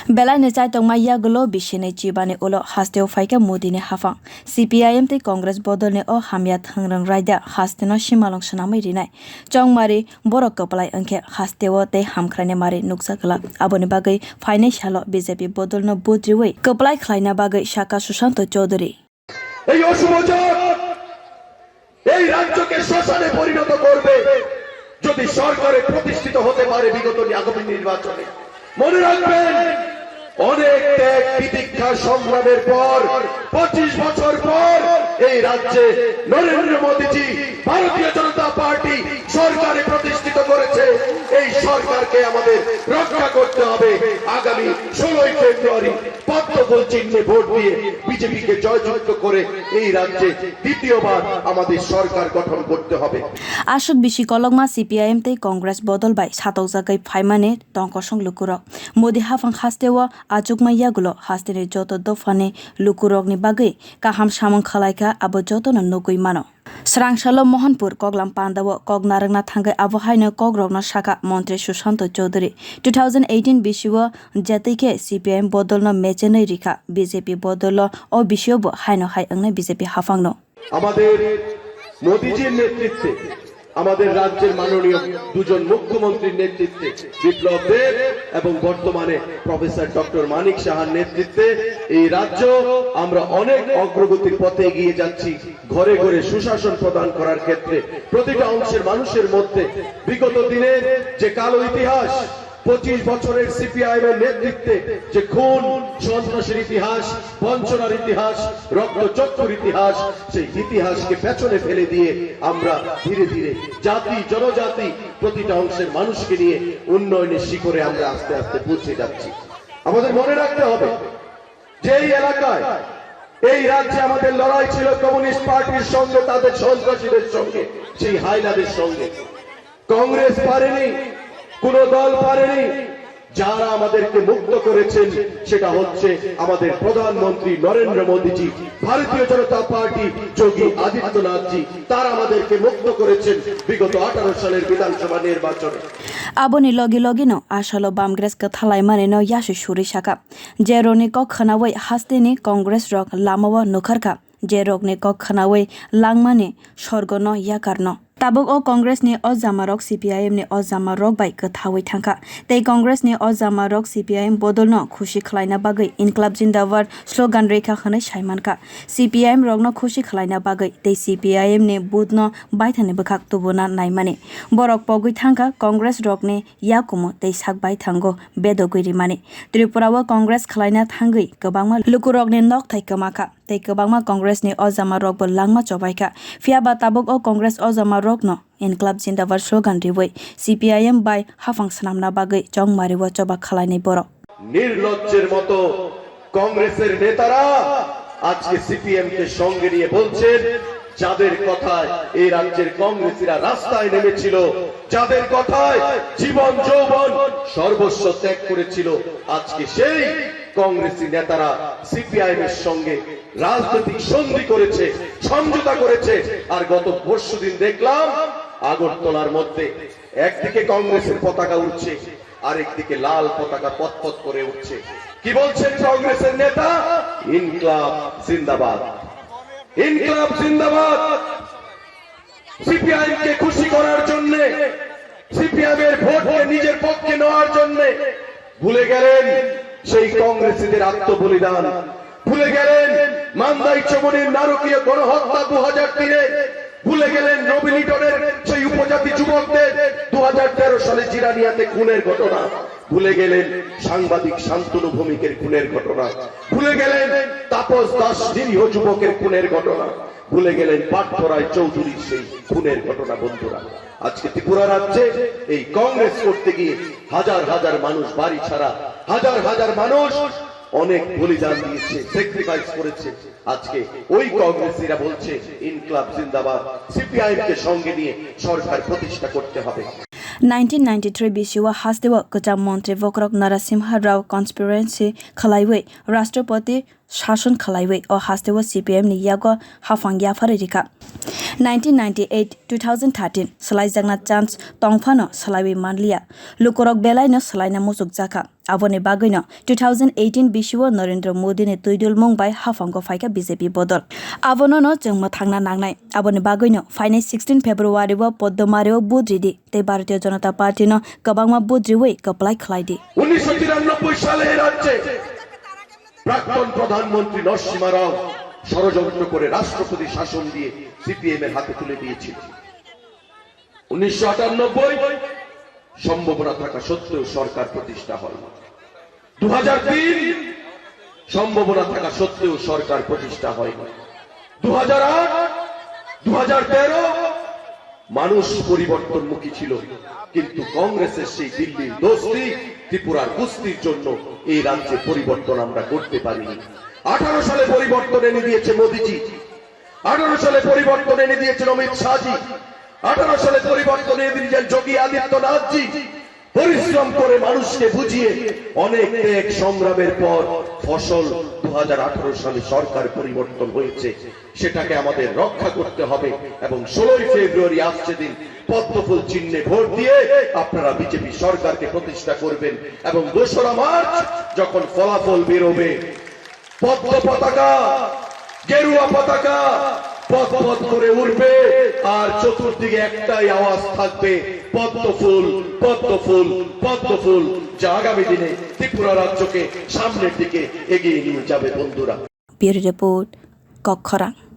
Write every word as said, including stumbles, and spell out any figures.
Belaini chaitokma yagulo bisini chibani ulo hasteo phaikha Modini haphang. C P I M tei Congress bodolni o hamya thwngrwng raida hasteno simalwng swnamwi rinai. Chongmari borok kwplai wngkhe hasteo tei hamkraini mari nukjak glak. Aboni bagwi phainai salo B J P bodolno vote riwi kwplai khlaina bagwi sakha Sushanto Chowdhury. এই অশুভ চাঁদ এই রাজ্যকে শ্মশানে পরিণত করবে যদি সরকারে প্রতিষ্ঠিত হতে পারে বিগত নি-, আগামী নির্বাচনে। মনে রাখবেন, অনেক ত্যাগ তিতিক্ষা সংগ্রামের পর, পঁচিশ বছর পর এই রাজ্যে নরেন্দ্র মোদীজি ভারতীয় জনতা পার্টি সরকারে প্রতিষ্ঠিত করেছে। এই সরকারকে আমাদের রক্ষা করতে হবে। আগামী ষোলোই ফেব্রুয়ারি পদ্মফুল চিহ্নে ভোট দিয়ে বিজেপিকে জয়যুক্ত করে এই রাজ্যে দ্বিতীয়বার আমাদের সরকার গঠন করতে হবে। Aswk bisi kolokma C P I M tei Congress bodol bai satokjagwi phaimani tongkosong lukurok. Modi haphang hasteo achukma yagulo hasteni joto dophani lukurokni bagwi kaham samung khwlaikha, abo jotono nugwi mano. Swrangsalo Mohanpur Koklam Pandao kok narwkna thangwi abo haino kokrokno sakha Montri Sushanto Chowdhury. Two thousand eighteen bisio jetwi khe C P I M bodolno mechenwi rikha, B J P bodolo o bisiobo haino hai wngnai B J P haphangno. আমাদের মোদিজির নেতৃত্বে, আমাদের রাজ্যের মাননীয় দুজন মুখ্যমন্ত্রীর নেতৃত্বে, বিপ্লব দেব এবং বর্তমানে প্রফেসর ডক্টর মানিক সাহার নেতৃত্বে এই রাজ্য আমরা অনেক অগ্রগতির পথে এগিয়ে যাচ্ছি। ঘরে ঘরে সুশাসন প্রদান করার ক্ষেত্রে প্রতিটা অংশের মানুষের মধ্যে বিগত দিনের যে কালো ইতিহাস, পঁচিশ বছরের সিপিআইএম এর নেতৃত্বে যে খুন, সন্ত্রাসের ইতিহাস, বঞ্চনার ইতিহাস, রক্তচক্ষুর ইতিহাস, সেই ইতিহাসকে পেছনে ফেলে দিয়ে আমরা ধীরে ধীরে জাতি, জনজাতি, প্রতিটা অংশের মানুষকে নিয়ে উন্নয়নের শিখরে আমরা আস্তে আস্তে পৌঁছে যাচ্ছি। আমাদের মনে রাখতে হবে যে এই এলাকায়, এই রাজ্যে আমাদের লড়াই ছিল কমিউনিস্ট পার্টির সঙ্গে, তাদের সন্ত্রাসীদের সঙ্গে, সেই হায়নাদের সঙ্গে। কংগ্রেস পারেনি, কোনো দল পারেনি। যারা আমাদেরকে মুক্ত করেছেন, সেটা হচ্ছে আমাদের প্রধানমন্ত্রী নরেন্দ্র মোদীজি, ভারতীয় জনতা পার্টি, যোগী আদিত্যনাথজি। তারা আমাদেরকে মুক্ত করেছেন বিগত আঠারো সালের বিধানসভা নির্বাচনে। Aboni logi logino asalo bamgres kwthalaimani no yasui suri saka. Je roni kok khwnawi hasteni Congress rok lamao nukharkha. Je rokni kok khwnawi langmani sorgono yakarno. Tabuk o Congress ni o jama rok C P I M ni o jama rok bai kwthawi thangkha. Tei Congress ni o jama rok C P I M bodolno khusi khwlaina bagwi Inklab Jindabad slogan rikha hwnwi saimankha. C P I M rokno khusi khwlaina bagwi tei C P I M ni booth no baithangni bwkhak tubuna naimani. Borok pogwi thangkha Congress rokni yakumu tei sak baithango bedogwi rimani. Tripura o Congress khwlaina thangwi kwbangma lukurokni nokthai kwmakha. Tei kwbangma Congress ni o jama rokbo langma chobaikha. Phiya ba tabuk o Congress o jama rokno Inklab Jindabad slogan riwi C P I M bai haphang swnamna bagwi chongmario choba khwlainai borok. নির্লজ্জের মতো কংগ্রেসের নেতারা আজকে সিপিএম কে সঙ্গে নিয়ে বলছেন, যাদের কথায় এই রাজ্যের কংগ্রেসীরা রাস্তায় নেমেছিল, যাদের কথায় জীবন যৌবন সর্বস্ব ত্যাগ করেছিল, আজকে সেই কংগ্রেসী নেতারা সিপিআইএম এর সঙ্গে রাজনৈতিক সন্ধি করেছে, সমঝোতা করেছে। আর গত পরশুদিন দেখলাম আগরতলার মধ্যে একদিকে কংগ্রেসের পতাকা উড়ছে, আরেকদিকে লাল পতাকা পতপত করে উঠছে। কি বলছেন কংগ্রেসের নেতা? ইনকলাব জিন্দাবাদ, ইনকলাব জিন্দাবাদ। সিপিআইএম কে খুশি করার জন্য, সিপিআইএম এর ভোটকে নিজের পক্ষে নেওয়ার জন্য ভুলে গেলেন সেই কংগ্রেসীদের আত্মবলিদান, ভুলে গেলেন মান্দাই চমনির নারকীয় গণহত্যা দু হাজার তিনে, ভুলে গেলেন রবি লিটনের সেই উপজাতি যুবকদের দু হাজার তেরো সালে জিরানিয়াতে খুনের ঘটনা, ভুলে গেলেন সাংবাদিক শান্তনু ভৌমিকের খুনের ঘটনা, ভুলে গেলেন তাপস দাস নিরীহ যুবকের খুনের ঘটনা, ভুলে গেলেন পার্থ রায় চৌধুরীর সেই খুনের ঘটনা। বন্ধুরা, আজকে ত্রিপুরা রাজ্যে এই কংগ্রেস করতে গিয়ে হাজার হাজার মানুষ বাড়ি ছাড়া, হাজার হাজার মানুষ অনেক বলিদান দিয়েছে, স্যাক্রিফাইস করেছে। আজকে ওই কংগ্রেসীরা বলছে, ইনকলাব জিন্দাবাদ, সিপিআইএম কে সঙ্গে নিয়ে সরকার প্রতিষ্ঠা করতে হবে। Nineteen ninety-three bisio hasteo kwcham montri Bokrok Narasimha Rao conspiracy khwlaiwi Rashtrapati shason khwlaiwi o hasteo C P I M ni yago haphang yapharwi rikha. Nineteen ninety-eight, two thousand thirteen swlaijakna chance tongphano swlaiwi manliya. Lukurok belaino swlaina muchukjakha. Aboni bagwino two thousand eighteen bisio Narendra Modi ni twidulmung bai haphango phaikha B J P bodol. Abono no chwng mwthangna nangnai. Aboni bagwino phainai sixteen February o Poddomari o vote ridi tei Bharatiya Janata Party no kwbangma vote riwi kwplai khlai di. উনিশশো তিরানব্বই সালে এই রাজ্যে প্রাক্তন প্রধানমন্ত্রী নরসিমা রাও ষড়যন্ত্র করে রাষ্ট্রপতি শাসন দিয়ে সিপিএম এর হাতে তুলে দিয়েছিল। উনিশশো আটানব্বই সম্ভাবনা থাকা সত্ত্বেও সরকার প্রতিষ্ঠা হয়নি। দু হাজার তিন সম্ভাবনা থাকা সত্ত্বেও সরকার প্রতিষ্ঠা হয়নি। দু হাজার আট, দু হাজার তেরো মানুষ পরিবর্তনমুখী ছিল, কিন্তু কংগ্রেসের সেই দিল্লির দোস্তি, ত্রিপুরার কুস্তির জন্য এই রাজ্যে পরিবর্তন আমরা করতে পারিনি। আঠারো সালে পরিবর্তন এনে দিয়েছে মোদিজি, আঠারো সালে পরিবর্তন এনে দিয়েছেন অমিত শাহজি, আঠারো সালে পরিবর্তন এনে দিয়েছেন যোগী আদিত্যনাথজি। পরিশ্রম করে মানুষকে বুঝিয়ে অনেক ত্যাগ সংগ্রামের পর ফসল দু হাজার আঠারো সালে সরকার পরিবর্তন হয়েছে, সেটাকে আমাদের রক্ষা করতে হবে। এবং ষোলোই ফেব্রুয়ারি আসছে দিন, পদ্মফুল চিহ্নে ভোট দিয়ে আপনারা বিজেপি সরকারকে প্রতিষ্ঠা করবেন। এবং দোসরা মার্চ যখন ফলাফল বেরোবে, পদ্ম পতাকা, গেরুয়া পতাকা পথ পথ করে উঠবে, আর চতুর্দিকে একটাই আওয়াজ থাকবে, "পদ্ম ফুল, পদ্ম ফুল, পদ্ম ফুল", যা আগামী দিনে ত্রিপুরা রাজ্যকে সামনের দিকে এগিয়ে নিয়ে যাবে, বন্ধুরা। Bureau Report, Kokkhorang.